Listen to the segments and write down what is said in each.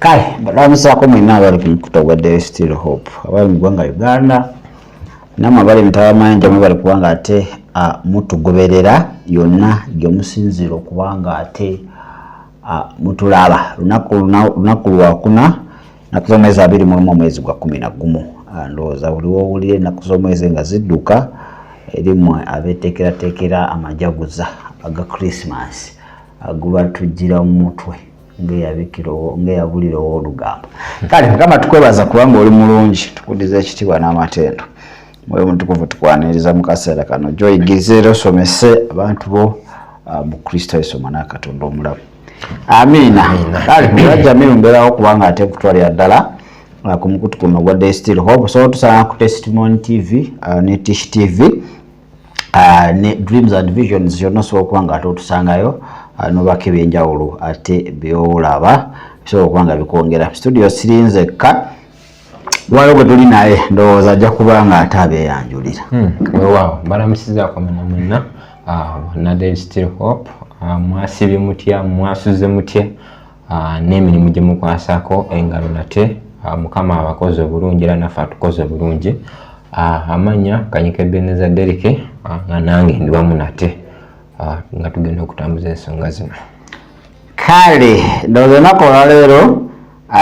Kale balamusaako mwenna abali ku mukutu ogwa Daily Still Hope, abali mu ggwanga Uganda nammwe abali mitawamayanja, mwebali kubanga ate mutugoberera yonna gye musinziira okubanga ate mutulaba. Lunaku lwakuna, ennaku z'omwezi 21, omwezi gwa 11. Ndowooza buli woowulira ennaku z'omwezi nga zidduka, erimmwe abeeteekerateekera amajaguza aga Christmas gubatujjira mu mutwe ng'eyabulira ow'olugambo. Kale Mukama, tukwebaza kubanga oli mulungi, tukuddiza ekitiibwa n'amatendo. Mwoyo Mutukuvu, tukwaniriza mu kaseera kano gyoyigiriza era osomese abantu bo mu Kristo Yesu, Omwana wa Katonda omulamu. Amiina. Kale mubajja mbeerawo kubanga ate kutwalira ddala ku mukutu guno ogwa Day Still Hope. So tusanga ku Testimony TV ne Tish TV ne Dreams and Visions yonna. Osobola okuba nga ate otusangayo nobako ebyenjawulo ate byolaba bisobola okuba nga bikwongera. Studio siri nzekka, waliwo gwe tuli naye, ndowooza ajja kuba nga ate abeeyanjulira. Weewaawo, balamusizaako mwena mwenna na Daily Still Hope. Mwasibye mutya? Mwasuze mutya? N'emirimu gye mukwasako engalo nate, Mukama abakoze obulungi era naffe atukoze bulungi. Amanya Kanyika Ebeneza Derike, nga nange ndi wamu nate nga tugenda okutambuza ensonga zino. Kale ndowooza olunaku olwaleero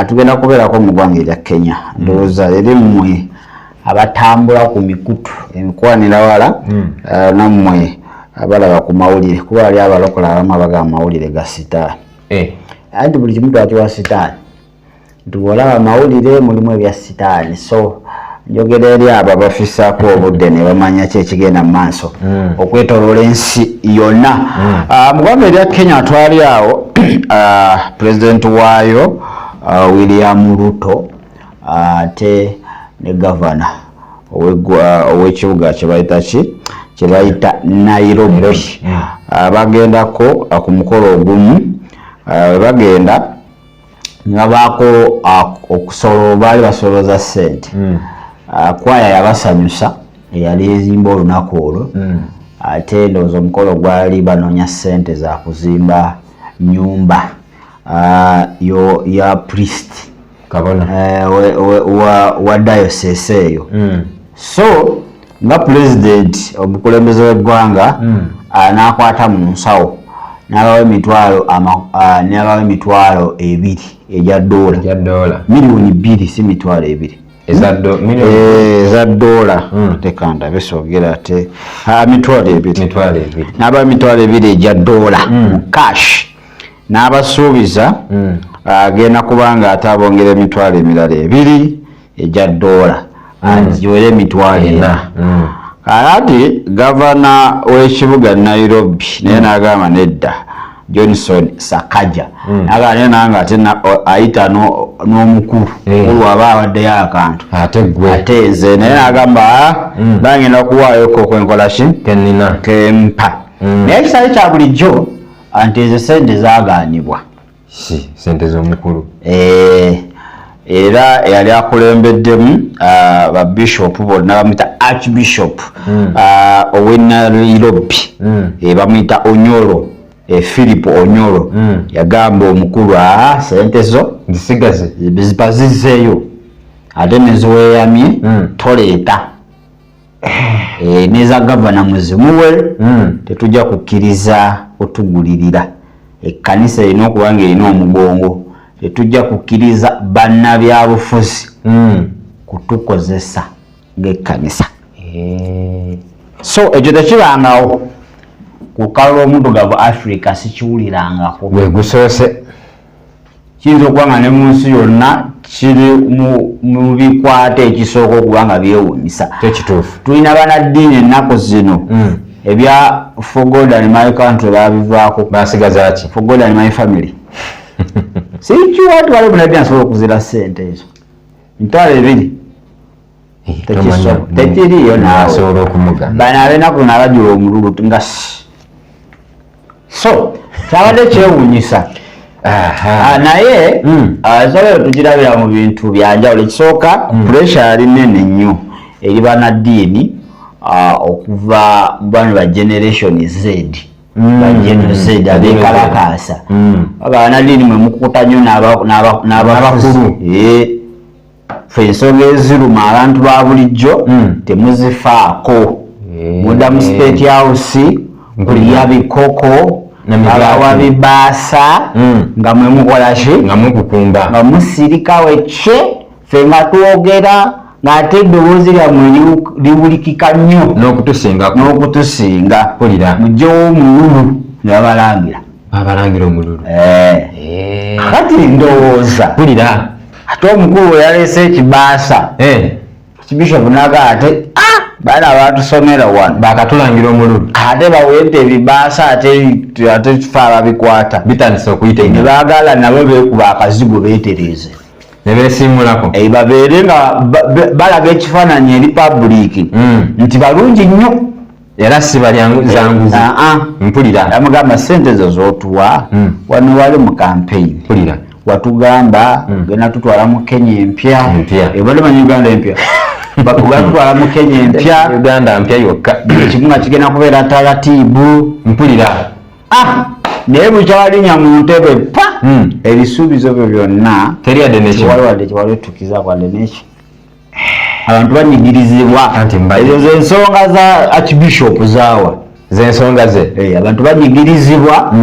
tugenda kubeerako mu ggwanga erya Kenya. Ndowooza eri mmwe abatambula ku mikutu emikwanira wala, nammwe abalaba ku mawulire, kuba wali abalokola abamu abagamba amawulire ga sitaani. Anti buli kimu twakiwa sitaani, nti bw'olaba amawulire mulimu ebya sitaani. So njogera eri abo abafisaako obudde ne bamanya ki ekigenda mu maaso okwetoloola ensi yonna. Mu ggwanga erya Kenya twali awo, pulezidenti waayo William Ruto ate ne gavana ow'ekibuga kyebayita ki, kyebayita Nairobi, bagendako ku mukolo ogumu. We bagenda nga baako okusolo, baali basolooza ssente. Kwaya yabasanyusa eyali ezimba olunaku olwo. Ate ndowooza omukolo gwali banoonya ssente za kuzimba nyumba yo ya priest. Kabona. Wa diocese eyo. So nga president, omukulembeze w'eggwanga, n'akwata mu nsawo n'abawa 20,000 egya dola. Egya dola. 2 million, si 20,000. Eza million. Eza dola. Leka ndabe soogera ate, 20,000. 20,000. N'abawa 20,000 egya dola mu cash, n'abasuubiza agenda kubanga ate abongera emitwalo emirala ebiri egya dola, giwere 400,000. Kakati gavana w'ekibuga Nairobi naye n'agamba nedda, Johnson Sakaja n'agamba naye nange ate ayita n'omukulu mukulu aba abaddeyo akantu. Ate gwe. Ate nze naye n'agamba, "Ah, bangenda kuwaayoko kwenkola ki kenina kempa." Naye ekitali kya bulijjo anti ezo sente zaagaanibwa. Si sente z'omukulu. Era eyali akulembeddemu babishopu bonna bamuyita Archbishop ow'e Nairobi, bamuyita Onyoro, Philip Onyoro, yagamba omukulu, "Aa, sente zo zisigaze, bazizzeeyo ate neziweeyamye, toleeta. Neza gavana muzimuwe. Tetujja kukkiriza kutugulirira, ekkanisa erina okuba nga erina omugongo. Tetujja kukkiriza bannabyabufuzi kutukozesa ng'ekkanisa." So ekyo tekibangawo ku lukalu lw'omuddugavu Africa, sikiwulirangako. Gwe gusoose. Kiyinza okuba nga ne mu nsi yonna kiri mu bikwata ekisooka okuba nga byewuunyisa. Kyekituufu. Tulina banaddiini ennaku zino, ebya "For God and my country" babivaako. Basigaza ki? "For God and my family." Sikiwa nti waliwo munaddiini asobola okuzira ssente ezo 20,000. Tomanya. Tekiriyo naawe. Asobola okumugana. Bano ab'ennaku zino abajula omululu nga so kyabadde kyewuunyisa. Naye ensonga eyo tugirabira mu bintu byanjawulo. Ekisooka, pressure yali nene nnyo eri bannaddiini okuva mu bano ba Generation Z. Ba Gen Z abekalakaasa. Abanaddiini mwe mukukuta nnyo n'abakulu. Ffe ensonga eziruma abantu ba bulijjo temuzifaako. Mudda mu State House kulya bikoko, abawa bibaasa nga mwe mukola ki? Nga mukukumba. Nga musirika wekye, ffe nga twogera, ng'ate eddoboozi lyammwe liwulikika nnyo. N'okutusingako. N'okutusinga. Mpulira. Mugyewo omululu, ne babalangira. Babalangira omululu. Kati ndowooza Mpulira. ate omukulu we yaleese ekibaasa, bishop naga ate, "Ah, baana batusomera wano Bakatulangira omululu. Ate baweete ebibaasa, ate tufe ababikwata." Bitandise okuyita Ne enyuma. baagala nabo beekuba akazigo beetereeze. Ne beesiimulako. Babeere nga balaga ekifaananyi eri public nti balungi nnyo. Era si balyanguzi. Ah, ah. Mpulira. Amugamba, sente ezo zotuwa, wano wali mu campaign Mpulira. watugamba ogenda tutwala mu Kenya empya. Empya. Obadde manyi Uganda empya? Ogenda tutwala mu Kenya empya. Uganda mpya yokka. Buli kimu nga kigenda kubeera taratibu. Mpulira. Ah, naye bukyalinnya mu ntebe pa, ebisuubizo byo byonna Teri yadde nekimu. tewali wadde tewali tukiza wadde neki. Abantu banyigirizibwa. Anti Ezo zensonga za archbishop zaawa. Zensonga ze. Abantu banyigirizibwa.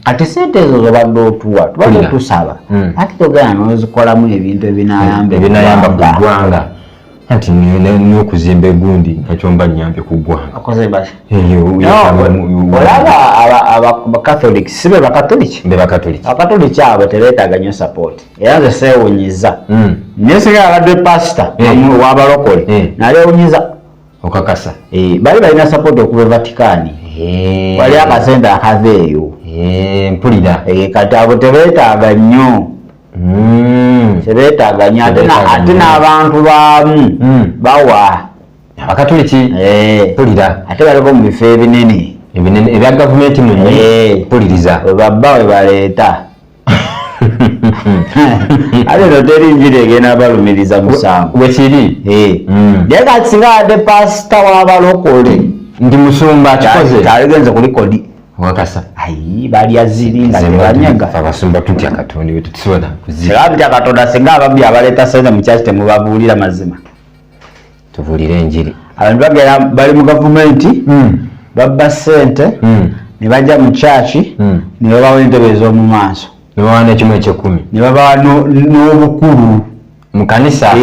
Kati sente ezo zobadde otuwa, tubadde tusaba ate togenda nozikolamu ebintu ebinayamba Ebinayamba ku eggwanga. ggwanga. Anti n'okuzimba egundi nakyo mba nnyambye ku ggwanga. Okoze basi. Eyo, No, olaba Abacatholic, si be Bakatoliki? Be Bakatoliki. Abakatoliki abo tebeetaaga nnyo support, era nze seewunyiza, naye singa abadde pasita w'abalokole, naleewunyiza. Okakasa. Bali balina support okuva e Vatikani, wali akasente akava eyo. Mpulira. Kati abo tebeetaaga nnyo. Tebeetaaga nnyo ate Tebeetaaga ate nnyo. n'abantu baamu bawa. Abakatoliki. Mpulira. Ate baliko mu bifo ebinene. Ebinene ebya gavumenti mwennyini. Mpuliriza. We babba we baleeta, ate no teri njiri egenda balumiriza musango. Wekiri. Naye kati singa adde pasita w'abalokole, Ndi musumba akikoze. Taligenze kuli kodi. Wakasa. Ayi, balya ziri nga tebanyega. Abasumba tutya Katonda, we tetusobola kuzira. Singa bitya Katonda, singa ababbi abaleeta sente mu kyaki temubabuulira mazima. Tubuulire enjiri. Abantu bagenda bali mu gavumenti, babba sente, ne bajja mu kyaki, ne babawa entebe ez'omu maaso. Ne bawa nekimu ekyekumi. Ne babawa n'obukulu. Mu kanisa.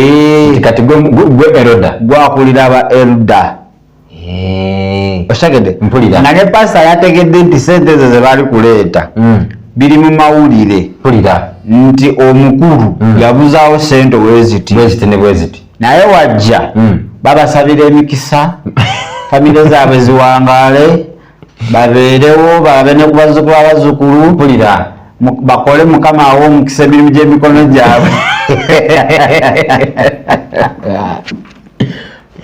Nti kati gwe elder. Gwakulira aba elder. Okitegedde? Mpulira. Nga ne pasita yategedde nti sente ezo ze bali kuleeta, biri mu mawulire Mpulira. nti omukulu yabuzaawo sente weziti. Bweziti ne bweziti. Naye wajja, babasabira emikisa, famire zaabwe ziwangaale, babeerewo, balabe ne ku bazzukulu abazzukulu. Mpulira. Bakole, Mukama awe omukisa emirimu gy'emikono gyabwe.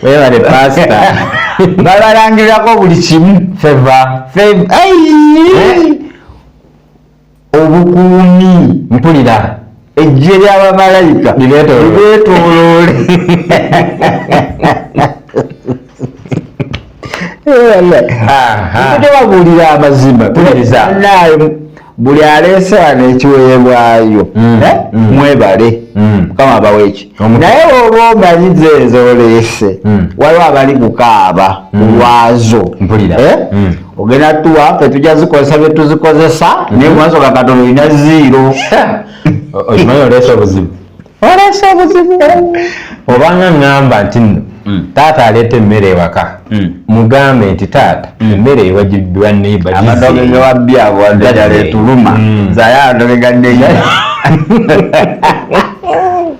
Webale, pasita. Babalangirako buli kimu. Favor. Ai! Obukuumi. Mpulira. Ejje ly'abamalayika Libeetooloole. libeetooloole. Tebabuulira amazima. Mpuliriza. Naye buli aleese wano ekiweebwayo, mwebale. Mukama abawa eki. Naye oba omanyi zeezo oleese, waliwo abali kukaaba kulwazo. Mpulira. Eh? Ogenda tuwa, ffe tujja zikozesa bye tuzikozesa, naye mumaaso ga Katonda olina zero. Okimanyi oleese obuzibu. Oleese obuzibu. Obanga ŋŋamba nti nno taata aleeta emmere ewaka, mugambe nti taata, emmere ewagibwa neiba. Amadooke ge wabbi abo wadde ddala etuluma. Zaye amadooke ga neiba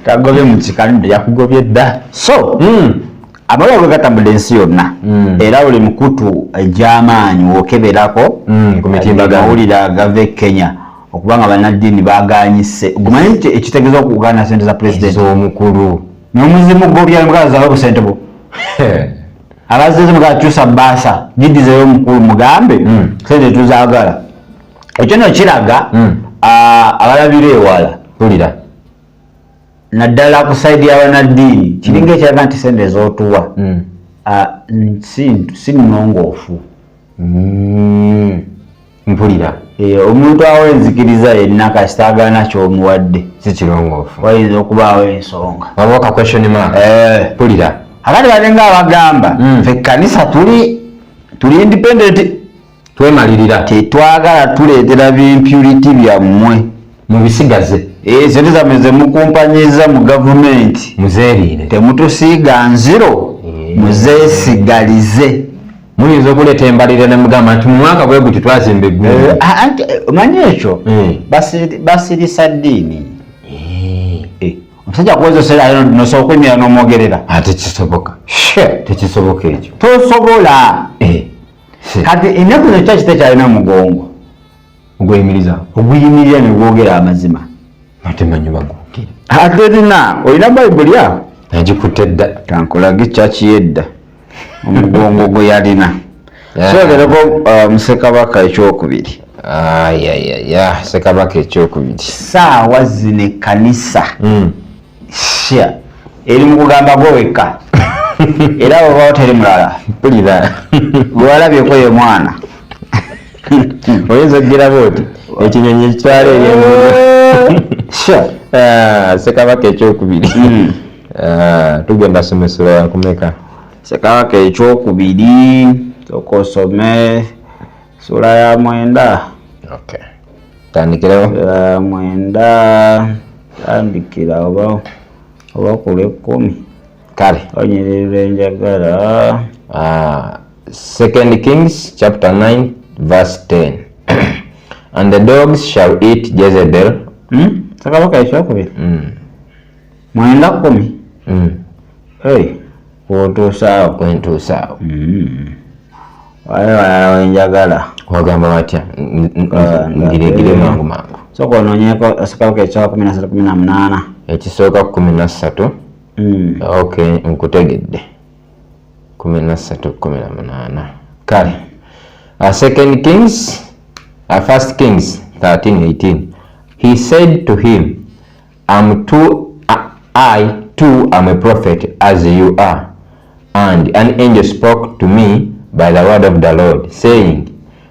kagobye mu kikande. Yakugobye dda. So amawulire go gatambudde ensi yonna, era buli mukutu egy'amaanyi wokeberako Ku mitimbagano. amawulire agava e Kenya okubanga bannaddiini baganyise. Gumanyi nti ekitegeeza okugaana sente za pulezidenti Ez'omukulu. N'omuzimu gobya mugazawo obusente bwo abazeze mugakyusa baasa giddizeyo omukulu, mugambe sente tuzaagala. Ekyo nno kiraga abalabira ewala, Mpulira. naddala ku side y'abannaddiini, kiringa ekiraga nti sente ez'otuwa si nnongoofu. Mpulira. Omuntu awa enzikiriza yenna kasita agaana ky'omuwadde, si kirongoofu, wayinza okubaawo ensonga. Waliwo ka question mark. Mpulira. Akati balinga abagamba, ffe ekkanisa tuli independent, twemalirira, tetwagala tuleetera bimpurity byammwe. Mubisigaze. Sente zammwe zemukumpanyiza mu gavumenti, muzeeriire, temutusiiga nziro, muzeesigalize. Muyinza okuleeta embalirira ne mugamba nti mu mwaka bwe guti twazimba eggulu. Anti omanyi ekyo, basirisa ddiini. Omusajja kuwezesera nosobola okwemira n'omwogerera? Ate kisoboka? Tekisoboka ekyo. Tosobola. Kati ennaku zino kyaki tekyalina mugongo ogweyimiriza, oguyimirira ne gwogera amazima. Ate manyi bagwogere. Ate rina olina Bayibuli awo? Nagikutte dda. Kankulage kyaki yedda omugongo gwe yalina. Soogereko Musekabaka ekyokubiri. Ayayaya, Ssekabaka ekyokubiri. Saawa zino ekkanisa sha eri mu kugamba gwe wekka, era obawo teri mulala. Mpulira. Gwewalabyeko ye mwana. Oyinza okugiraba oti ekinyonyi ekitwala eryembuga. Sha. Ssekabaka ekyokubiri. Tugenda soma essula yakumeka? Ssekabaka ekyokubiri, sooka osome sula ya 9. Okay. Tandikirewo. Sula ya 9, tandikira oba ku lw'ekkumi. Kale. Onyerera enjagala. Second Kings chapter 9 verse 10. And the dogs shall eat Jezebel. Ssekabaka ekyokubiri 9:10. Hey, wotuusaawo. Wentuusaawo. Waliwo walala wenjagala. Wagamba watya? Ngiregire mangu mangu. Sooka onoonyeeko Ssekabaka ekya 13 18. Ekisooka 13. Okay, nkutegedde. 13 18. Kale. Second Kings, First Kings 13 18. He said to him, I too am a prophet as you are. And an angel spoke to me by the word of the Lord, saying,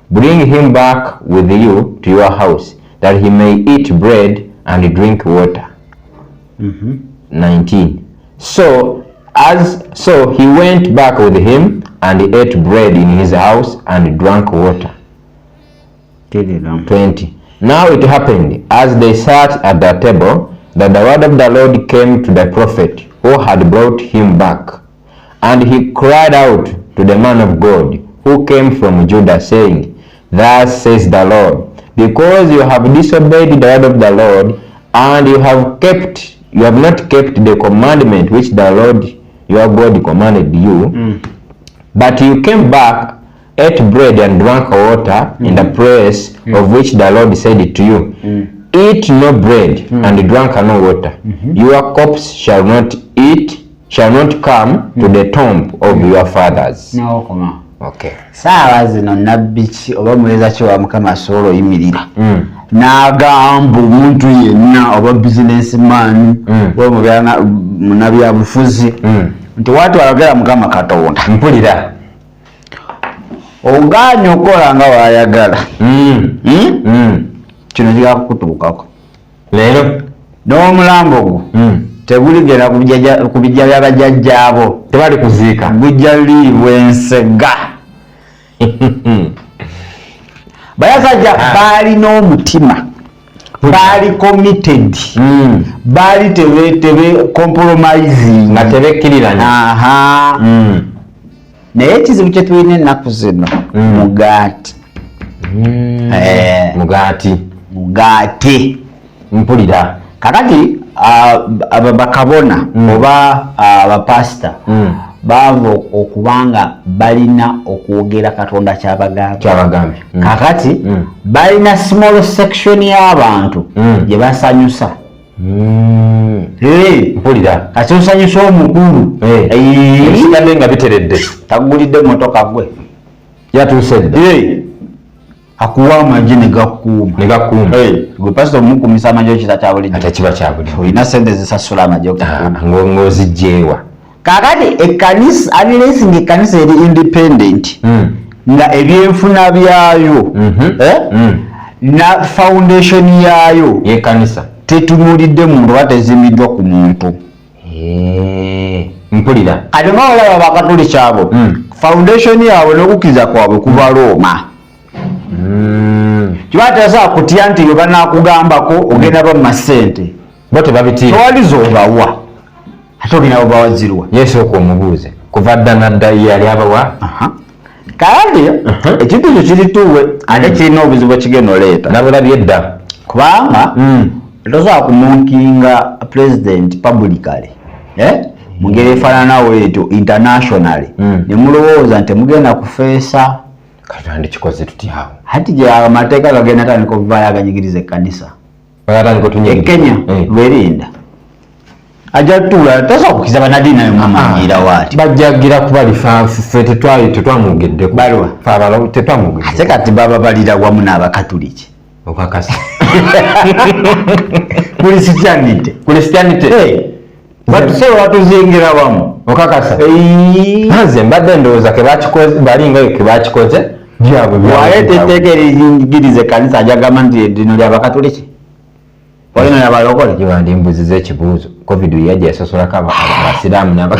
Bring him back with you to your house, that he may eat bread and drink water. 19. So he went back with him and ate bread in his house and drank water. Kirira. 20. Now it happened, as they sat at the table, that the word of the Lord came to the prophet who had brought him back. And he cried out to the man of God who came from Judah, saying, Thus says the Lord, because you have disobeyed the word of the Lord, and you have not kept the commandment which the Lord your God commanded you, but you came back, ate bread and drank water in the place of which the Lord said to you, Eat no bread and drink no water. Your corpse shall not come to the tomb of your fathers. Nawokoma. Okay. Saawa zino nabbi ki oba muweereza ki wa Mukama asobola oyimirira n'agamba omuntu yenna oba businessman oba munabyabufuzi nti waati wayogera Mukama Katonda, Mpulira. ogaanye okukola nga wayagala, Kino kigenda kukutuukako. Leero. N'omulambo gwo teguligenda ku bijja byabajjajjaabo. Tebali kuziika. Gujja liibwa ensega. Bayasajja baalina omutima, baali committed, baali tebe compromising, nga tebekkiriranya. Aha. Naye ekizibu kye tulina ennaku zino, mugaati. Mugaati. Mugaati. Mpulira. Kakati aba bakabona oba abapasita baava okubanga balina okwogera Katonda kyabagambye. Kyabagambye. Kakati balina small section y'abantu gye basanyusa. Mpulira. Kati osanyusa omukulu. Ebisigadde nga biteredde. Tagulidde motoka gwe. Yatuuse dda. Akuwa amagye ne gakukuuma. Ne gakuuma. Gwe pasita omukumisa amagye okita kya bulijjo? Ate kiba kya bulijjo. Olina sente zisasula amagye okukuuma. Ng'ozigyewa. Kakati ekkanisa, unless nga ekkanisa eri independent, Nga ebyenfuna byayo, eh? Na foundation yaayo Yekanisa. Tetunuulidde muntu oba tezimbiddwa ku muntu. Mpulira. Kati nga olaba Bakatuliki abo, foundation yaabwe n'okukkiriza kwabwe kuba Rooma. Kiba tebasobola kutya nti bwe banakugambako ogenda bamma ssente. Bo tebabitiira. Tewali z'obawa, ate ogenda bobawazirwa. Yesooka omubuuze kuva dda nadda ye yali abawa. Kakati ekintu ekyo kirituwe, ate kirina obuzibu ekigenda oleeta. Nabulabye edda. Kubanga tosobola kumockinga president publicly, eh? Mu ngeri efaananawo etyo internationally, ne mulowooza nti temugenda kufeesa. Kati andikikoze tutyawo? Ati gye amateeka gagenda tandika okuvaayo aganyigiriza ekkanisa. Bagatandika otunyigiriza. Ekenya lwerinda ajja tuula, tasobola kukiza banadiini nayo mumanyiirawo ati. Bajjagira kuba lifa, ffe tetwali tetwamwogeddeko. Balwa. Ffe abalawo tetwamwogeddeko. Ate kati baba balira wamu n'Abakatuliki. Okakasa? Christianity. Christianity. Batusobola batuzingira wamu. Okakasa? Nze mbadde ndowooza kebakikoze balinga kebakikoze byabwe byabwe. Waleeta etteeka eriyingiriza ekkanisa, ajagamba nti lino lyabakatuliki, walino lyabalokole. Gye ekibuuzo, COVID yajja yasosolako Abasiraamu n'aba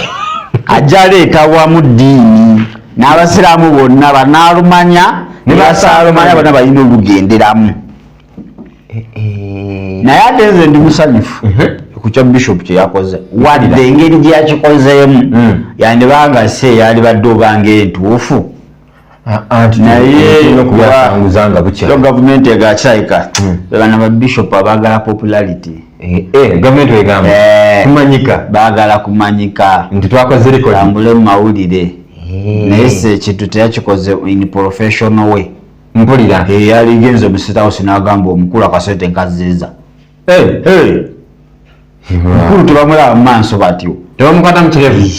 Ajja aleeta wamu ddiini n'Abasiraamu bonna, banaalumanya ne basaalumanya, bonna balina olugenderamu. Naye ate nze ndi musanyufu ku kya bishop kye yakoze, wadde engeri gye yakikozeemu yandibanga si eyalibadde obanga entuufu. Naye okubyasanguza nga bukya. Yo gavumenti egakirabika bana ba bishop abaagala popularity. Gavumenti wegamba kumanyika. Baagala kumanyika. Nti twakoze record. Tambule mu mawulire, naye si ekintu teyakikoze in professional way. Mpulira. Yaligenze mu State House n'agamba omukulu akasente nkaziza. Mukulu tebamulaba mu maaso batyo. Tebamukwata mu kirevu.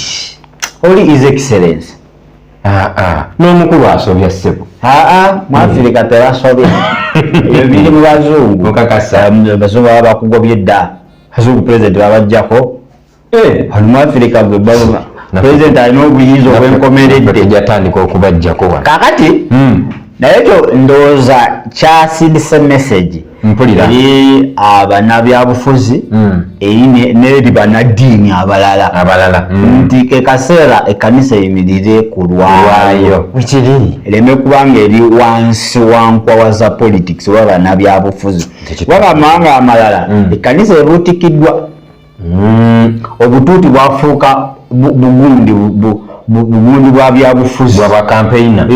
Oli His Excellence. Ah, ah. N'omukulu asobya, ssebo. Aa, mu Afirika tebasobya, ebyo biri mu bazungu. Mukakasa? Abazungu baba bakugobye dda, azungu president babajjako. Wano mu Afirika gwe baba president alina obuyinza obwenkomeredde. Tujatandika okubajjako wano. Kakati naye ekyo ndowooza kyasindise message Mpulira. eri abanabyabufuzi, eri n'eri bannaddiini abalala, Abalala. nti ke kaseera ekkanisa eyimirire ku lwayo. Lwayo wekiri. Ereme kubanga eri wansi wa nkwawa za politics oba bannabyabufuzi. Kubanga amawanga amalala ekkanisa ebuutikiddwa, obutuuti bwafuuka bugundi bugundi bwa byabufuzi. Bwaba campaigner.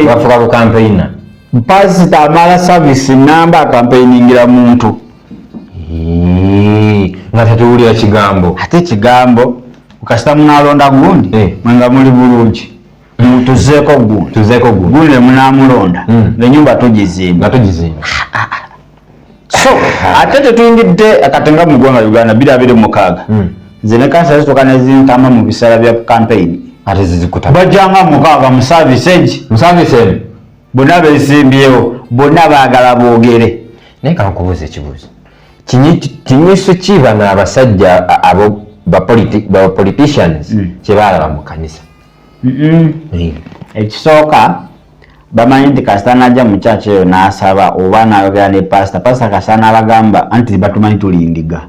Bwafuuka bu campaigner. Pasita amala service namba acampaigningira muntu. Nga tetuwulira kigambo. Ate ekigambo kasita munalonda gundi, mwenga muli bulungi, tuzeeko gundi. Tuzeeko gundi. Gundi ne munamulonda, ng'enyumba tugizimba. Nga tugizimba. So ate tetuyingidde kati nga mu ggwanga Uganda 2026, nze ne kanisa zituuka nezintama mu biseera bya campaign. Ate zizikuta. Bajjanga mukaaga mu service egi. Mu service eno. Bonna besimbyewo, bonna baagala boogere. Naye kankubuuza ekibuuzo. Kinyiso ki bano abasajja abo ba politicians kye baalaba mu kanisa? Ekisooka, bamanyi nti kasita najja mu church eyo n'asaba oba n'ayogera ne pasita, pasita kasita n'abagamba anti batumanyi tuli ndiga.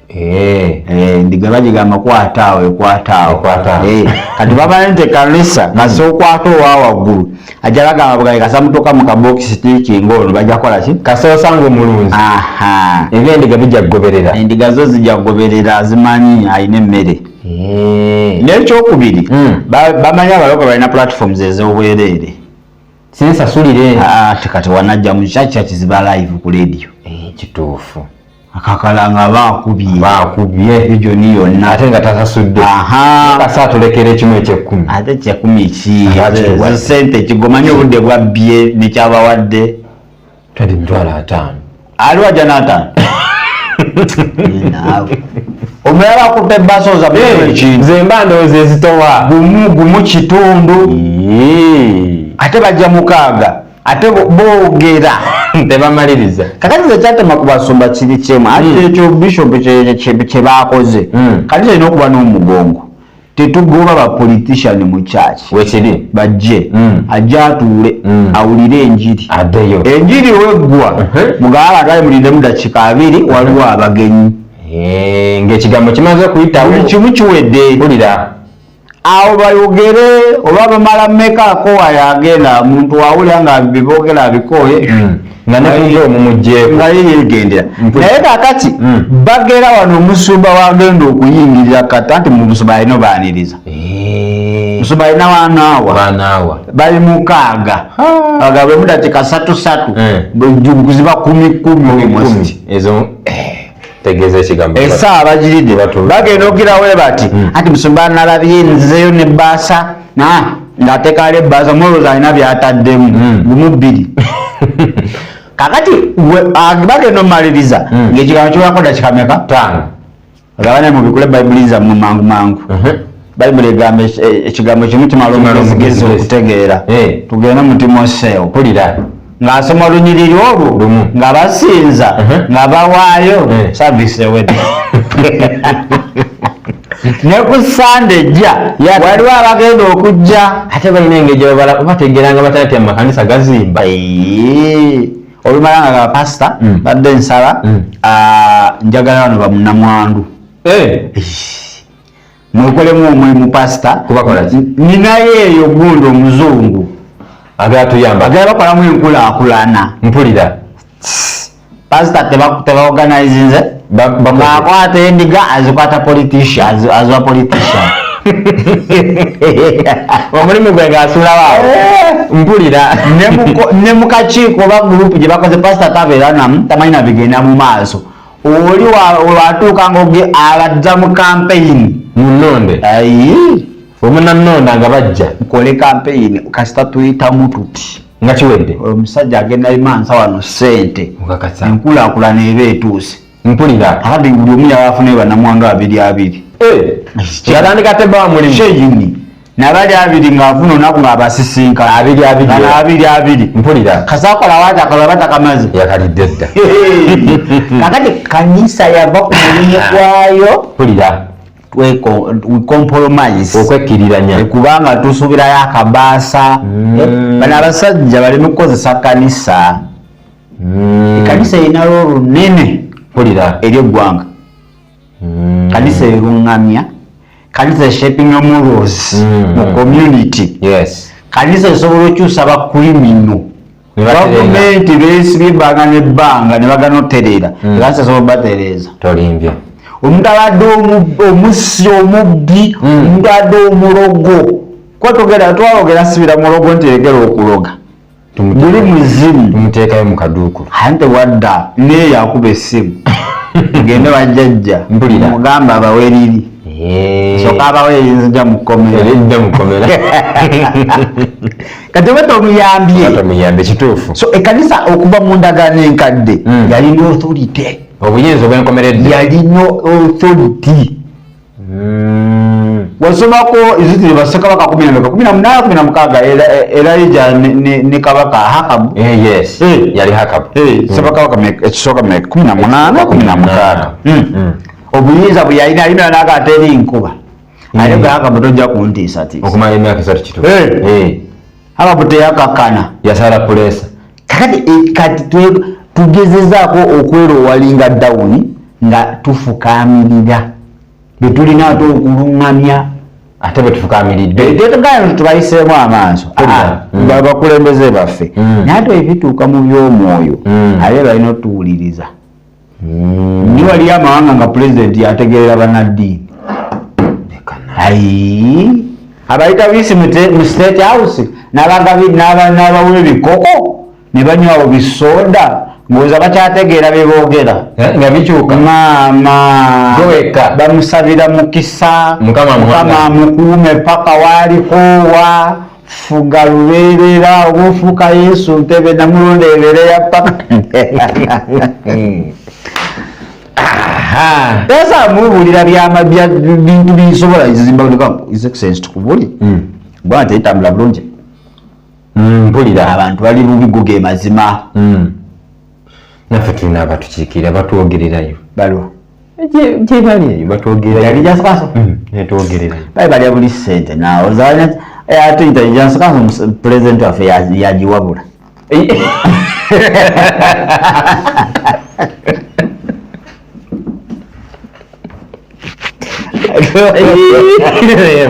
Endiga bagigamba kwataawo, ekwataawo. Ekwataawo. Kati bamanyi nti ekanisa kasita okwata owa waggulu ajja bagamba bugaye, kasita mutuuka mu kabokisi tiikinga ono bajja kukola ki? Kasita osanga omulunzi, ebyendiga bijja kugoberera. Endiga zo zijja kugoberera, zimanyi alina emmere. N'ekyokubiri, bamanyi abalokole balina platforms ez'obwereere. Sinsasulire. Ah, kati wanajja mu church ziba live ku radio. Kituufu. Akakalanga baakubye. Baakubye. Region yonna. Ate nga tasasudde. Kasa atulekera ekimu ekyekumi. Ate kyekumi ki? Ate wa sente kigomanyi obudde bwabbye nekyabawadde. Twali 500,000. Ali wajja n'ataano naawe omulala akutte basoza ekintu. Nze mba ndowooza ezitowa. Gumu gumu kitundu, ate bajja mukaaga, ate boogera. Tebamaliriza. Kakati nze kyatema ku basumba kiri kimu, ate ekyo bishop kye bakoze, kanisa erina okuba n'omugongo. Tetugoba ba politician mu church. Wekiri. Bajje. Ajje atuule, awulire enjiri. Addeyo. Enjiri weggwa, mugamba abantu mulindemu dakiika 2, waliwo abagenyi. Ng'ekigambo kimaze okuyitawo. Buli kimu kiwedde. Mpulira. Awo bayogere oba bamala mmeka, akowa yagenda. Muntu awulira nga bibogera abikooye. Nga ne omumugjeeko. Nga ye yegendera. Naye kakati bagera wano omusumba wagenda okuyingirira kata nti mu musumba alina obaaniriza. Musumba alina wanaawa. Banaawa. Bali 6. Bagabwe mu dakiika 3 3. Kuziba 10 10 almost. Ezo tegeeza ekigambo. Essaawa bagiridde. Bagenda okukirawo bati. Anti musumba nalabye nzizeeyo ne bbaasa. Ng'ateekayo ebbaasa, omulowooza alina by'ataddemu. 1 2. Kakati bagenda omumaliriza ng'ekigambo kiwerako dakiika meka? 5. Agabane mubikule Bayibuli zammwe mangu mangu. Bayibuli egamba ekigambo kimu kimala omugezigezi okutegeera. Tugende mu Timoseewo. Mpulira. Ng'asoma olunyiriri olwo, nga basinza, nga bawaayo, service ewedde. Ne ku Sande ejja, waliwo abagenda okujja. Ate balina engeri gye bategeera nga batya nti amakanisa gazimba. Olumala nga pasita, badde nsaba, njagala bano bamunnamwandu. Mwekolemu omulimu pasita. Kubakola ki? Ninayo eyo gundi omuzungu. Agala tuyamba. Agala bakolamu enkulaakulana. Mpulira. Pasita tebaorganizinze. Ng'akwata endiga azikwata politician, aziwa politician. Omulimu gwe ng'asuulawo awo. Mpulira. Ne mu kakiiko oba gurupu gye bakoze pasita tabeera namu, tamanyi na bigenda mu maaso. Oli watuuka ng'oge abadda mu campaign. Munnonde. Ayi. Omunnanonda nga bajja. Mukole campaign, kasita tuyitamu tuti. Nga kiwedde. Omusajja agenda limansa wano ssente. Mukakasa. Enkulaakulana eba etuuse. Mpulira. Akati buli omu yaba afunayo bannamwandu abiri abiri. Yatandika tebba mulimu. Kyeyini. Nabali abiri ng'afuna olunaku ng'abasisinkana. Abiri abiri. Bano abiri abiri. Mpulira. Kasakola watakala batakamaze. Yakalidde dda. Kakati kanisa yava ku mulimu gwayo. Mpulira. We compromise. Okwekkiriranya. Kubanga tusuubirayo akabaasa. Bano abasajja baleme kukozesa kanisa. Ekkanisa erina lunene. Mpulira. Eri eggwanga. Kanisa eruŋŋamya. Kanisa shaping morals mu community. Kanisa esobola okukyusa bakulimino. Gavumenti beesibye ebbanga n'ebbanga ne bagana otereera. Kanisa esobola obatereeza. Tolimbye. Omuntu abadde omussi, omubbi, omuntu abadde omulogo. Kuba twogera sibira mulogo nti lekera okuloga. Buli muzimu. Tumuteekayo mu kaduukulu. Ante wadda naye yakuba essimu. Tugende bajjajja. Mpulira. Mugamba abaweriri. Soka abaweriri nzija mu kkomera. Nzija mu kkomera. Kati oba tomuyambye. Oba tomuyambye, kituufu. So ekkanisa okuva mu ndagaano enkadde yalina authority. Obuyinza obw'enkomeredde. Yalina authority. Wasomako ezitiri bassekabaka 12, 18, 16, Elijah ne kabaka Ahabu. Yes. Yali Ahabu. Ssekabaka ekisooka 18, 16. Obuyinza bwe yalina, alina n'aga teri nkuba. Ate bwe Ahabu tojja kuntiisatiisa. Okumala emyaka 3 kituufu. Ahabu teyakakkana. Yasala puleesa. Kakati kati tugezezaako okwerowalinga dawuni nga tufukaamirira. Bye tulina ate okuluŋŋamya. Ate bwe tufukaamiridde. Tetugamba nti tubayiseemu amaaso. Bakulembeze baffe. Naye ate ebituuka mu by'omwoyo, ate balina otuwuliriza. Ni waliyo amawanga nga pulezidenti yategeerera bannaddiini. Ayi, abayita bisi mu State House, n'abawa ebikoko, ne banywa awo bisoda, ng'oza bakyategeera bye boogera. Nga bikyuka. Maama. Gwe wekka. Bamusabira mukisa. Mukama amuwangaze. Mukama amukuume paka w'alikoowa. Fuga lubeerera, oba ofuuka Yesu ntebe namulonda ebeere ya paka. Pesa mubuulira byama bya bintu bisobola zimba His Excellency tukubuli. Bwana teyitambula bulungi. Mpulira. Abantu bali bubi go ge mazima. Naffe tulina abatukiikirira batwogererayo. Baliwo. Gye bali eyo batwogererayo. Yali jasikaso? Netwogerera. Bali balya buli ssente naawe ate intelligence kanso pulezidenti waffe yagiwabula.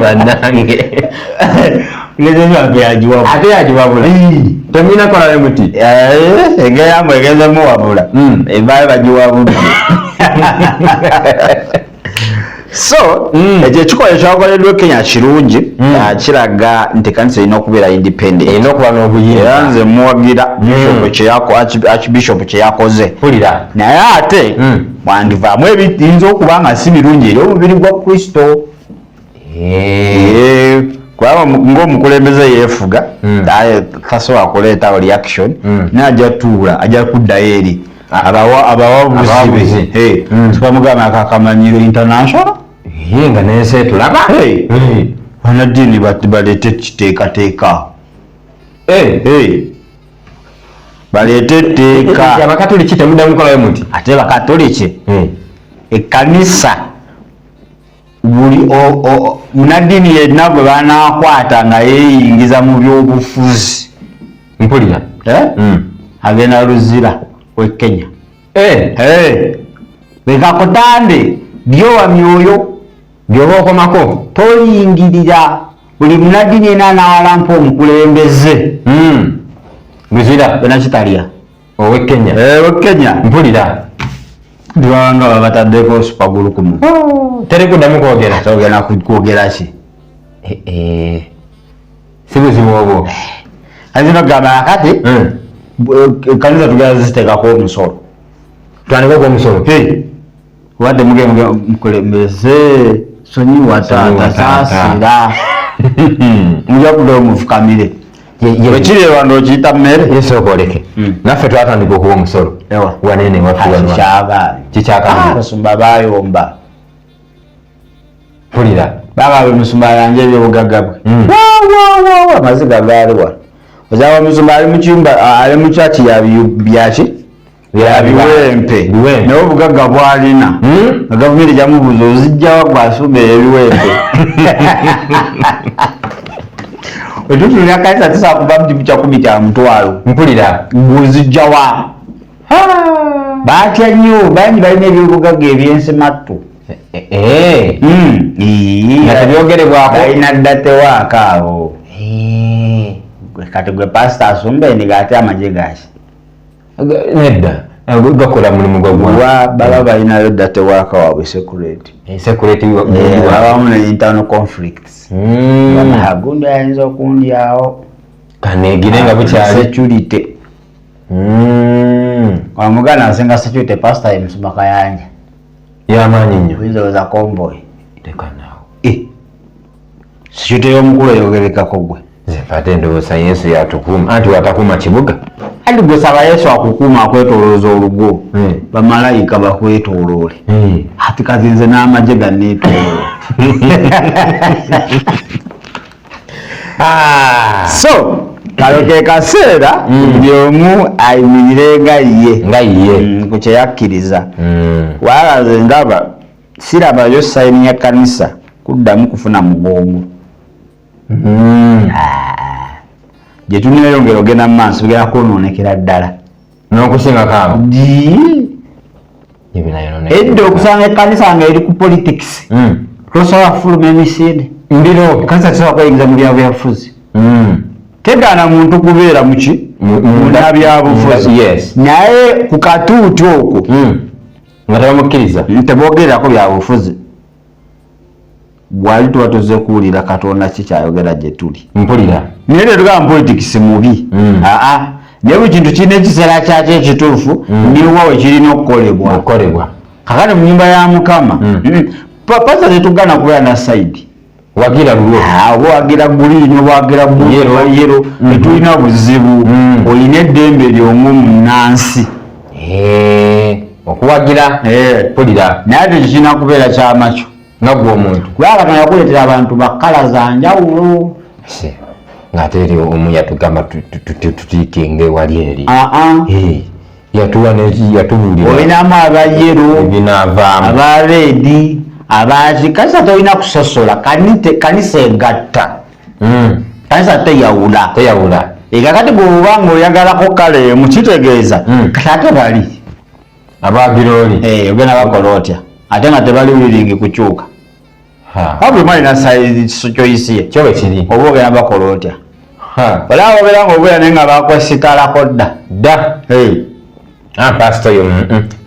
Bannange. Pulezidenti waffe yagiwabula. Ate yagiwabula. Temulina kolayo muti. Engeri yamwe egenze muwabula. Ebaali bagiwabudde. So ekyo ekikolwa ekyakoleddwa e Kenya kirungi, kiraga nti ekkanisa erina okubeera independent. Erina okuba n'obuyinza. Era nze muwagira Bishop Archbishop kye yakoze. Mpulira. Naye ate mwandivaamu ebiyinza okuba nga si birungi eri omubiri gwa Kristo. Kubanga ng'omukulembeze yeefuga, tasobola kuleetawo reaction, naye ajja tuula, ajja kuddayo eri abawabuzi Abawabuzi. be. Tubamugamba akakamanyiro international. Ye nga n'ensi etulaba. Bannaddiini baleete kiteekateeka. Baleete etteeka. Abakatoliki temuddamu kukolayo muti. Ate bakatoliki ekkanisa buli munnaddiini yenna gwe banaakwata nga yeeyingiza mu byobufuzi. Mpulira. Agenda Luzira we Kenya. Bekakutande byowa myoyo. Byoba okomako. Toyingirira buli munnaddiini yenna anaawalampa omukulembeze. Luzira. Banakitalya. Owe Kenya. Owe Kenya. Mpulira. Ndibanga babataddeko supagulu ku mutwe. Oh, teri kuddamu kwogera. Togenda kwogera ki? Si buzibu obwo. Kati nogamba kati, ekkanisa tugenda ziteekako omusolo. Tutandike omusolo. Wadde muge mukulembeze sonyiwa taata saasira. Mujja kuddayo mufukamire. Bwe kiri e Rwanda okiyita mmere? Yesooka oleke. Naffe twatandika okuwa omusolo. Ewa. Wanene waffe wano. Kikyagaanyi. Kikyagaanyi. Abasumba baayomba. Mpulira. Baba bwe musumba alanje ebyobugagga bwe. Wa, wa, wa, wa, amaziga gaali wano. Ozaba omusumba ali mu kiyumba, ali mu kyaki ya byaki? Bya biwempe. Biwempe. Naye obugagga bw'alina. Nga gavumenti gyamubuuza ozijjawa gw'asumba ebiwempe. Otutunulira kanisa tusobola kuva mu kimu kya kumi kya mutwalo. Mpulira. Ng'ozijjawa. Baatya nnyo, bangi balina ebyobugagga eby'ensimattu. Nga tebyogerebwako. Balina ddatewaako abo. Kati gwe pasita asumba endiga ate amagye gaaki? Nedda. Gakola mulimu gwa ggwanga. Wa baba balinayo ddatewaaka waabwe security. Security Abamu ne internal conflicts. Gundi ayinza okundyawo. Kaneegire nga bukyali. Security. Omuganda asinga security pastor ye Musumba Kayanja. Y'amaanyi nnyo. Oyinza olowooza convoy. Leka naawe. Security y'omukulu eyogerekako gwe. Nze ate ndowooza Yesu yatukuuma. Anti watakuuma kibuga. Anti gwe saba Yesu akukuuma akwetoolooza olugo. Bamalayika bakwetooloole. Ati kati nze n'amagye ganneetooloola. So kano ke kaseera buli omu ayimirire nga ye. Nga ye. Ku kye yakkiriza. Kubanga nze ndaba sirabayo sayini ya kkanisa kuddamu kufuna mugongo. Gye tuneeyongera ogenda mu maaso bigenda kwonoonekera ddala. N'okusingako awo. Ddi? Edda okusanga ekkanisa nga eri ku politics. Tosobola kufuluma emisinde. Mbiro. Ekkanisa tesobola kweyingiza mu byabufuzi. Tegaana muntu kubeera mu ki? Munnabyabufuzi. Naye ku katuuti okwo. Nga tebamukkiriza. Teboogererako byabufuzi. Bwali tuba tuzze kuwulira Katonda ki kyayogera gye tuli. Mpulira. Naye tetugamba politics mubi. Naye buli kintu kirina ekiseera kyakyo ekituufu, ne wa we kirina okukolebwa. Okukolebwa. Kakati mu nnyumba ya Mukama, pastor tetugaana kubeera na side. Wagira lulwo. Oba wagira green, oba wagira blue, Yellow. oba yellow, tetulina buzibu. Olina eddembe ly'omu munnansi. Okuwagira. Mpulira. Naye ate ekyo kirina kubeera kyamakyo. Nga ggwe omuntu. Kubanga Katonda yakuleetera abantu ba kkala za njawulo. Ng'ate eri omu yatugamba tutiikinge wali eri. Yatuwa ne yatubuulira. Olinamu aba yellow, Ebinaavaamu. aba red, Abaaki kanisa tolina kusosola, kanisa egatta. Kanisa teyawula. Teyawula. Ekakati bw'oba ng'oyagalako kale emu kitegeeza kati ate bali abagirooli. Ogenda bakola otya ate nga tebali willing kukyuka? Wabula omalina choice ye. Kyo bwe kiri. Oba ogenda bakola otya? Olaba obeera nga obeera naye nga bakwesitalako dda. Dda. Pasita yo,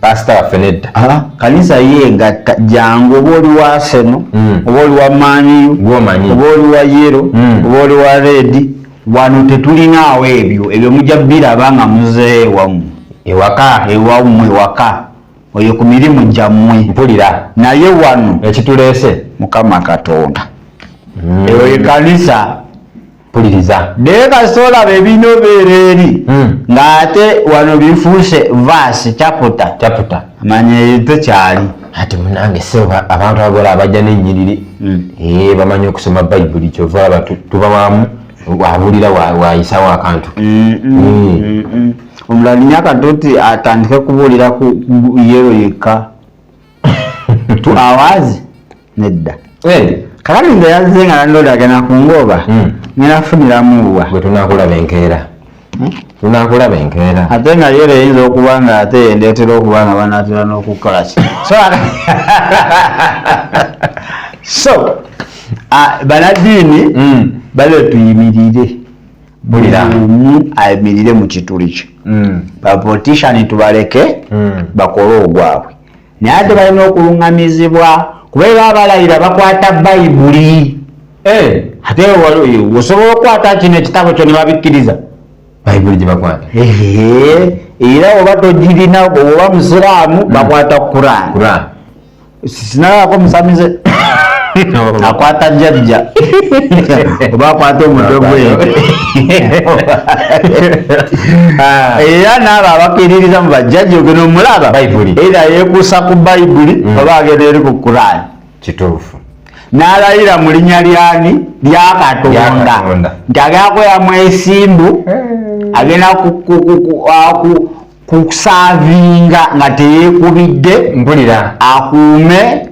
pasita waffe nedda. Kanisa ye egatta. Jangu, oba oli wa Arsenal, oba oli wa Man U, gwomanyi, oba oli wa yellow, oba oli wa red, wano tetulinaawo ebyo. Ebyo mujja biraba nga muzeeyo ewammwe. Ewaka. Ewammwe ewaka, oyo ku mirimu gyammwe. Mpulira. Naye wano ekituleese Mukama Katonda, eyo ye kanisa. Mpuliriza. Naye kasita olaba ebirina obeera eri ng'ate wano bifuuse verse, chapter, chapter, manya eyo tekyali. Ati munange sebo, abantu agola abajja n'ennyiriri, bamanyi okusoma Bayibuli, kyova olaba tubawamu abuulira wayisawo akantu. Omulala linya akatuuti atandike kubuulira ku yellow yekka 2 hours, nedda. Kakati nze yazze nga landlord agenda kungoba, ngenda kufuniramu wa? Gwe tunakulaba enkeera, tunakulaba enkeera. Ate nga yellow eyinza okuba nga ate endeetera okuba nga banaatera n'okukola ki. So banaddiini bale tuyimirire. Mpulira. Buli omu ayimirire mu kituli kye. Bapolitician tubaleke bakole ogwabwe, naye ate balina okuluŋŋamizibwa kuba era abalayira bakwata Bayibuli. Ate osobola okukwata kino ekitabo kyo ne babikkiriza. Bayibuli gye bakwata? Ehe, era oba togirina, oba musiraamu, bakwata Quran. Quran. Sinalabako musamize akwata jjajja oba akwata omutwe gw'ente. Era naabo abakkiririza mu bajjajja, ogenda omulaba Bayibuli. Era yeekuusa ku Bayibuli oba agenda eri ku Quran. Kituufu. N'alayira mu linnya lyani? Lya Katonda. Lya Katonda. Nti agenda kwera mwesimbu, agenda kuservinga nga teyeekubidde. Mpulira. Akuume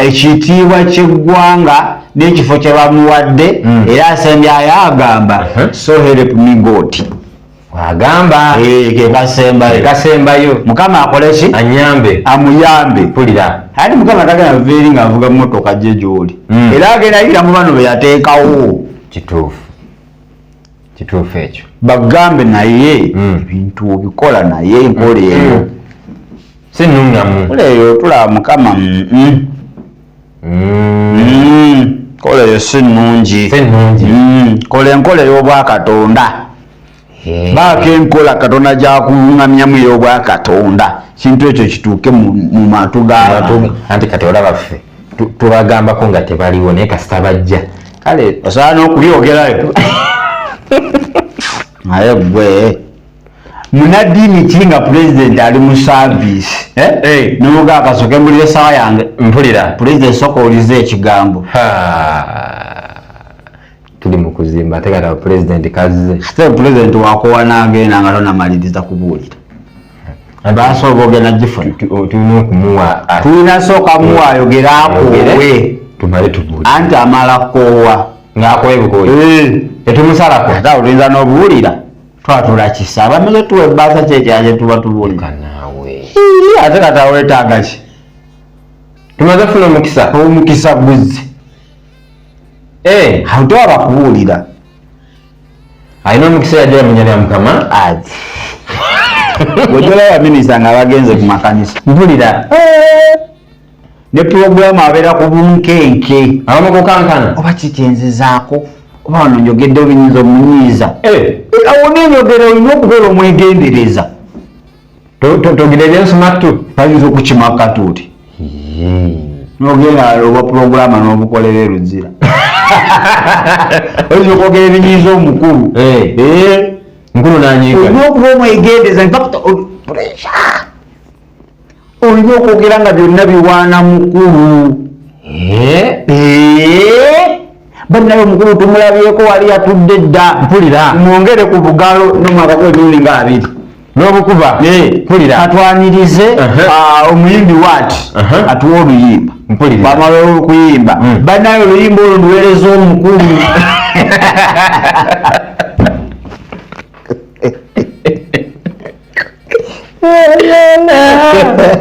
ekitiibwa ky'eggwanga n'ekifo kye bamuwadde. Era asembyayo agamba, "So help me God." Agamba. Eh, ke kasembayo. Kasembayo. Mukama akole ki? Anyambe. Amuyambe. Mpulira. Ati Mukama tagenda kuva eri ng'avuga motoka gye gy'oli. Era agenda yira mu bano be yateekawo. Kituufu, kituufu ekyo. Bagambe naye ebintu obikola, naye enkola eyo si nnungamu. Kola eyo tulaba Mukama. Kola eyo si nnungi. Si nnungi. Kola enkola ey'obwakatonda. Baako enkola Katonda gyakuluŋŋamyamu ey'obwakatonda, kintu ekyo kituuke mu matu g'abantu. Anti kati olaba ffe tubagambako nga tebaliwo, naye kasita bajja kale. Osobola n'okubyogerayo, naye gwe munaddiini ki nga pulezidenti ali mu service? Eh. Nomuga akasoke mbulira esawa yange. Mpulira. Pulezidenti, soka owulize ekigambo. Ha. Tuli mu kuzimba, ate kati pulezidenti kazze. Ate pulezidenti wakowa n'agenda nga tonamaliriza kubuulira, basobola ogenda gifuna. Tulina okumuwa Tulina sooka muwa ayogere akoowe. Tumale tubuulire. Anti amala koowa. Ng'akowe bukoyi, tetumusalako. Ate awo tuyinza n'obuwulira twatula kisa abamaze tuwa ebbaasa kyekyakye tuba tubuulira. Kanaawe. Ate kati awo wetaaga ki? Tumaze okufuna omukisa. Omukisa guzze. Awo tewaba kubuulira. Alina omukisa yajja mu linnya lya Mukama. Ati ojolaba minisita nga bagenze ku makanisa. Mpulira. Ne puroguramu abeera ku bunkenke. Abamu kukankana. Oba kikyenzizaako, oba wano njogedde obiyinza omunyiiza. Awo nenyogera olina okubeera omwegendereza. Togira ebyensumattu. Bayinza okukima katuuti nogenda obwa purogurama n'obukolera eruzira, oyinza okwogera ebinyiiza omukulu. Mukulu nanyiiga. Olina okuba omwegendereza. In fact, pressure, olina okwogera nga byonna biwaana mukulu. Bannaye omukulu tumulabyeko wali yatudde dda. Mpulira. Mwongere ku bugalo nomwaka gw'emirundi nga 20. N'obukuba. Mpulira. Atwanirize. Omuyimbi waati atuwa oluyimba. Bamala okuyimba banaye oluyimba olwo nduweereza omukulu.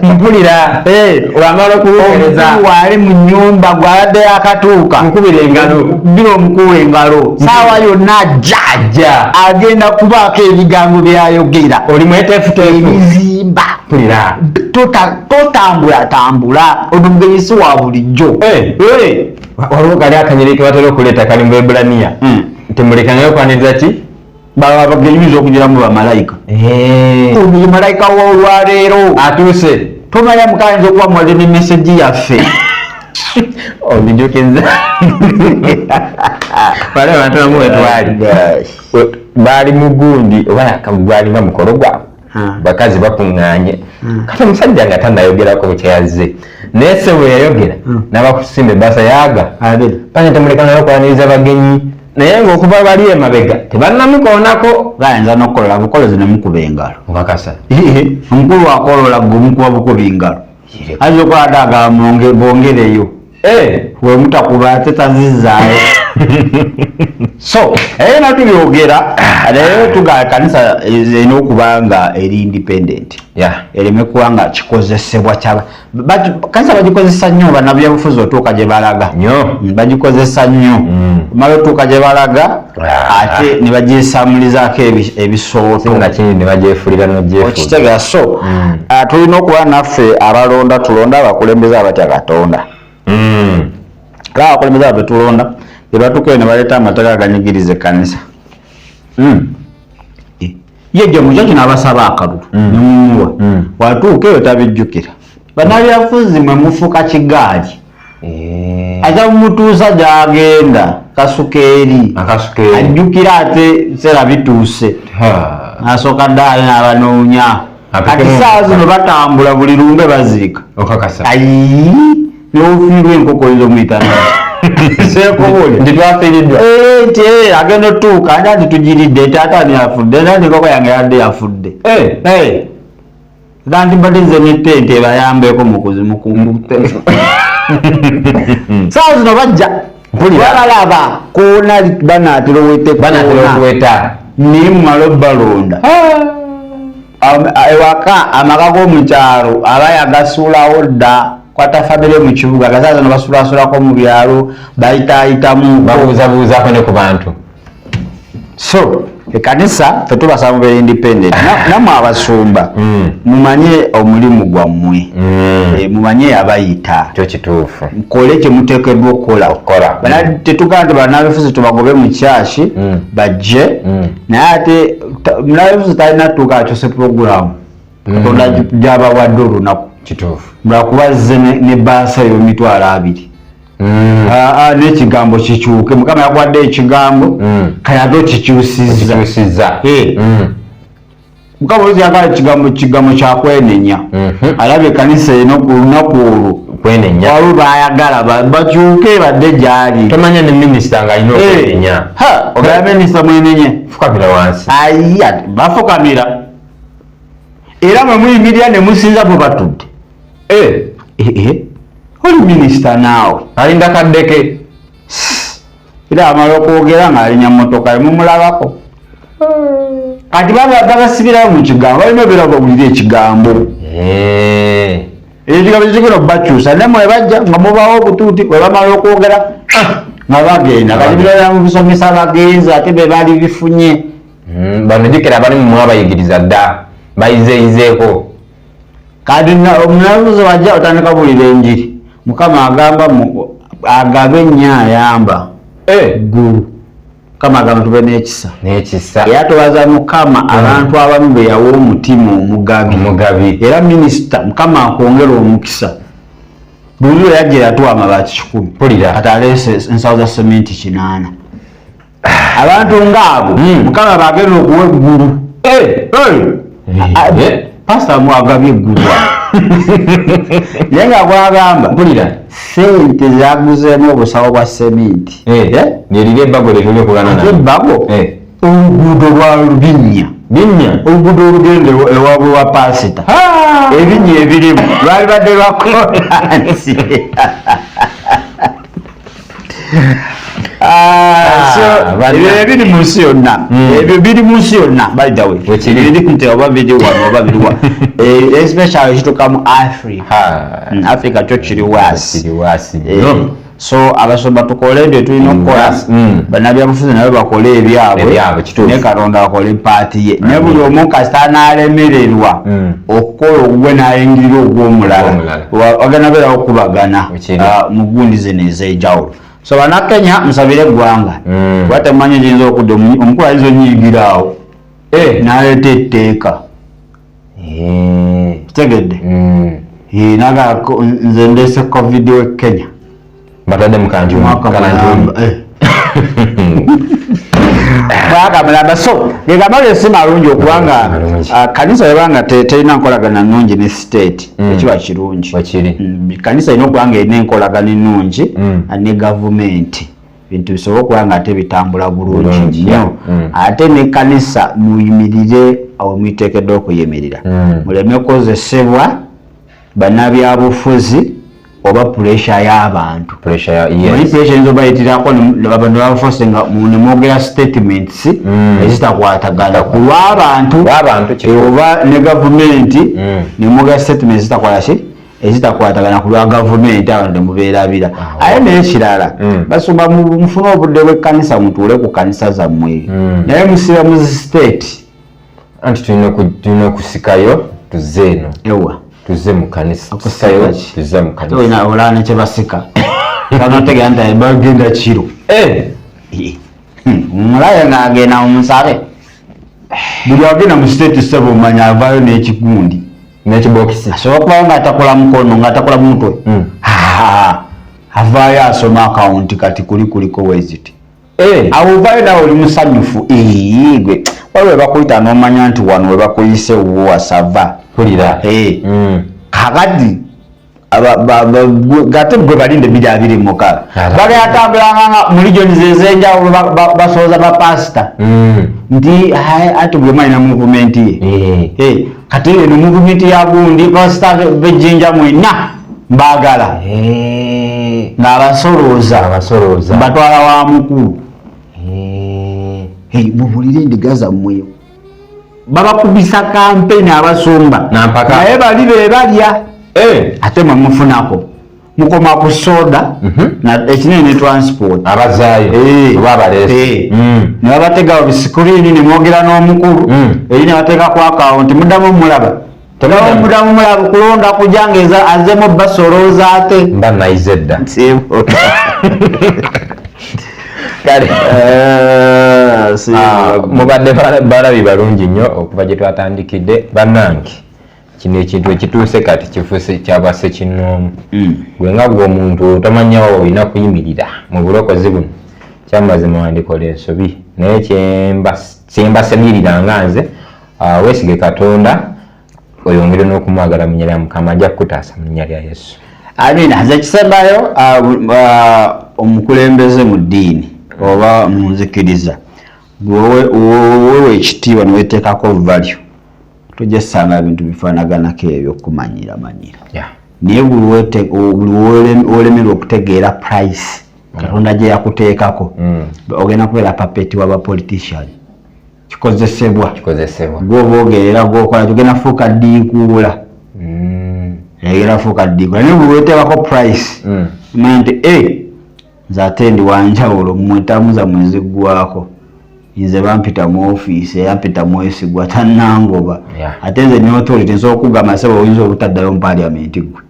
Mpulira wamala okuweereza waali mu nyumba gwabadde yakatuuka mukubira engalo bira omukulu engalo saawa yonna ajja agenda kubaako ebigambo byayogera oli mweteefuteefu ebizimba. Mpulira Totambula tambula, ono mugenyi si wa bulijjo. Waliwo kali akanyere ke batera okuleeta kali mu Ebulaniya temulekangayo kwaniriza ki bagenyi biyinza okugiramu bamalayika. Ono ye malayika w'olwaleero atuuse. Tomanya mukayinza okuba muwadde ne meseji yaffe. Obijukiza bali abantu bamu wetwali baali mugundi oba gwalinga mukolo gwabwe, bakazi bakuŋŋaanye, kati omusajja nga tanayogerako bukyayazze, naye se bwe yayogera n'abakusimba ebbaasa yaaga bane temulekanayo kwaniriza bagenyi, naye ngaokuva bali emabega tebannamukoonako. Bayinza n'okukolola bukolezi ne mukuba engalo. Okakasa? Omukulu akolola gwe omukuba bukuba engalo, ayinza okuba ate agamba bongereyo, wemutakuba ate tazizaayo. So era natubyogera naye tugaa kanisa erina okuba nga eri independent, ereme kuba nga kikozesebwa kyaba kanisa bagikozesa nnyo bannabyabufuzi otuuka gye balaga. Bagikozesa nnyo, omala otuuka gye balaga ate ne bagyesamulizaako ebisooto. Nga kindi ne bagyefulira nogyefulira. Okitegeera? So tulina okuba naffe abalonda tulonda abakulembeze abatya Katonda. Era abakulembeze abo betulonda bebatuukayo ne baleeta amateeka aganyigiriza ekkanisa. Ye gye mukyo kino abasaba akalulu nemumuwa, watuuka eyo tabijjukira. Bannabyabufuzi mwe mufuuka kigaali, aja mumutuusa gyagenda kasuka eri. Akasuka eri. Ajjukira ate biseera bituuse nasooka ddaali n'abanoonya. Kati saawa zino batambula buli lumbe baziika. Okakasa? Ayi, nofiirwa enkoko oyinza omuyita seekobole. Nti twafiiriddwa. Nti agenda otuuka nti anti tugiridde, taata ani afudde, nti enkoko yange yadde yafudde. Nti mbadde nze ne tente ebayambeko mukuzimu. Saawa zino bajja babalaba koona banaatera oweta. Banaatera okuweta. Naye mumala obbalonda ewaka, amaka g'omukyalo aba yagasuulawo dda, kwata famire mu kibuga. Gasaa zino basulasulako mu byalo, bayitaayitamu. Babuuzabuuzaako ne ku bantu. So ekanisa fe tubasaba mubeere independent. Nammwe abasumba mumanye omulimu gwammwe. Mumanye abayita. Kyo kituufu. Mukole kyemuteekeddwa okukola. Okukola. Tetugamba nti bannabyabufuzi tubagobe mu kyaki bajje, naye ate munabyabufuzi talina tuuka akyuse puroguramu Katonda gyabawadde olunaku. Kituufu. Lwakuba azze ne baasa y'emitwalo 20, n'ekigambo kikyuke. Mukama yakuwadde ekigambo, kale ate okikyusizza. Kikyusizza. Mukama oluzi yagala ekigambo, kigambo kyakwenenya. Alabye ekkanisa erina ku lunaku olwo kwenenya. Waliwo bayagala bakyuke badde gyali. Tomanya ne minisita ng'alina okwenenya. Ogala minisita mwenenye? Fukamira wansi. Ayiya, bafukamira era mwe muyimirira ne musinza bwe batudde. Oli minisita naawe. Alinda kaddeke. Era amala okwogera ng'alinya mmotoka emumulabako. Kati babasibirayo mu kigambo, balina obeera bawulira ekigambo. Ekigambo kikigenda okubakyusa, naye mwe bajja nga mubawo obutuuti bwe bamala okwogera nga bagenda. Kati birala mubisomesa bagenzi ate be bali bifunye. Bano jjukira bali mu mwabayigiriza dda, bayizeeyizeeko. Kati omunabuzi wajja otandika bulira enjiri, Mukama agamba agabe ennyo ayamba eggulu. Mukama agamba tube n'ekisa. N'ekisa. Era tubaza Mukama abantu abamu be yawa omutima omugabi. Omugabi. Era minisita, Mukama akwongera omukisa. Buli lwe yajja yatuwa amabaati 100. Mpulira. Kati aleese ensawo za sementi 8. Abantu ng'abo Mukama bagenda okuwa eggulu. Pasita mwagabye eggulu, naye nga gwagamba Mpulira. sente zaguzeemu obusawo bwa seminti. Nerira ebbago lyetuli okulwana ate nalyo. Ebbago, oluguudo lwa lubinnya. Binnya. Oluguudo olugenda ewaabwe wa pasita, ebinnya ebirimu lwali badde lwa kolansi. Ebyo ebiri mu nsi yonna, ebyo biri mu nsi yonna, by the way, biri nti oba biri wano oba biri wa, especially kituuka mu Africa. Africa kyo kiri worse. Kiri worse. So abasumba tukole ebyo tulina okukola, bannabyabufuzi nabo bakole ebyabwe, ne Katonda akole part ye, ne buli omu kasita anaalemererwa okukola ogugwe n'ayingirira ogw'omulala, wagenda beerawo okubagana mu gundi zino ez'enjawulo. So Bannakenya, musabire eggwanga, kuba temumanyi giyinza okudda. Omukulu ayinza onyiigira awo n'aleeta etteeka, kitegedde, naga nze ndeese COVID we Kenya. Batadde mu kanjuni mwaka mulamba. So gegamba si malungi okubanga kanisa yabanga terina nkolagana nnungi ne state, ekiba kirungi. Kanisa erina okuba nga erina enkolagana ennungi ne gavumenti, bintu bisobole okuba nga ate bitambula bulungi nnyo. Ate ne kanisa muyimirire awo mwiteekeddwa okuyimirira, muleme kozesebwa bannabyabufuzi oba pressure y'abantu. Manyi pressure eyinza obayitirako abantu babaforce nga nemwogera statements ezitakwatagana ku lw'abantu oba ne gavumenti, nemwogera statements ezitakwata ki, ezitakwatagana ku lwa gavumenti, abantu nemubeerabira. Aye n'ekirala, basumba, mufune obudde bw'ekkanisa, mutuule ku kanisa zammwe, naye musiba mu state. Anti tulina okusikayo tuzze eno. Ewa? Tuzze mu kanisa, tusikayo tuzze mu kanisa. Olina olaba nekyebasika kanotegera nti bagenda kiro. Omulayo ng'agenda mumusabe, buli agenda mu state, sebo, omanya avaayo n'ekigundi. N'ekibokisi. Asobola okubayo ng'atakola mukono, ng'atakola mutwe. Avaayo asoma akawunti, kati kuli kuliko weziti. Awo ovaayo naawe oli musanyufu gwe waliwo webakuyita n'omanya nti wano webakuyise wo wasava. Pulira. Kakati gate gwe balinde 2026, bagenda tambulanga nga mu regions ez'enjawulo basooza bapasita nti ati buli omu alina movement ye. Kati eno movement ya gundi, pasita bejjinja mwenna mbaagala, ng'abasolooza. Abasolooza. Mbatwala wa mukulu. Mubulire endiga zammwe, babakubisa kampeni abasumba. Nampaka. Naye bali be balya, ate mwe mufunako mukoma ku soda ekinene ne transport. Abazaayo oba abaleese. Ne babategawo bisikurini ne mwogera n'omukulu eri ne bateeka ku akawunti, muddamu mulaba, muddamu mulaba kulonda kujja nga azemu basolooza ate. Mba nayize dda. Nsiibo. Kale. Nsiibo. Mubadde balabi balungi nnyo okuva gye twatandikidde. Bannange, kino ekintu ekituuse kati kifuuse kyaba ssekinnoomu. Gwe nga gwe omuntu tomanyawo olina kuyimirira mu bulokozi buno, kyamazima wandikola ensobi, naye kyembasemirira nga nze, weesige Katonda, oyongere n'okumwagala mu linnya lya Mukama, ajja kukutaasa mu linnya lya Yesu. Amina. Nze kisembayo, omukulembeze mu ddiini oba mu nzikiriza, wewe ekitiibwa neweteekako value, tojja sanga bintu bifaanaganako ebyo okumanyira manyira. Naye buli wolemerwa okutegeera price Katonda gye yakuteekako, ogenda kubeera puppet waba politician, kikozesebwa. Kikozesebwa. Gwoba ogerera gwokola, tugenda fuuka ddiikuula. Egenda fuuka ddiikuula, naye buli weteekako price, manya nti nze ate ndi wanjawulo, mmwe zammwe ziggwako, nze bampita mu ofiisi eyampita mwesigwa tannangoba. Ate nze ne authority nsobola okugamba, sebo, oyinza obutaddayo mu parliament gwe.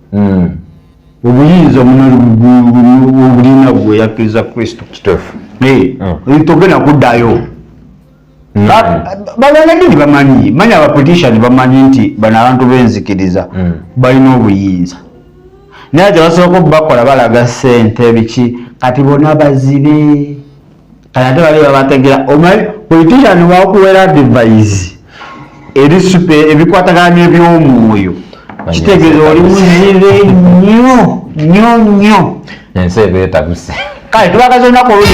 Obuyinza obulina gwe yakkiriza Kristo. Kituufu. Togenda kuddayo. Banadini bamanyi, manyi abapolitician bamanyi nti bano abantu b'enzikiriza balina obuyinza, naye ate basooka bakola balaga ssente biki, kati bonna bazibe, kati ate bali babategera. Omanyi politician wakuwera advice eri supe ebikwatagana n'ebyomwoyo, kitegeeza oli muzibe nnyo nnyo nnyo. Ensi eba etabuse. Kale tubagaza olunaku olungi.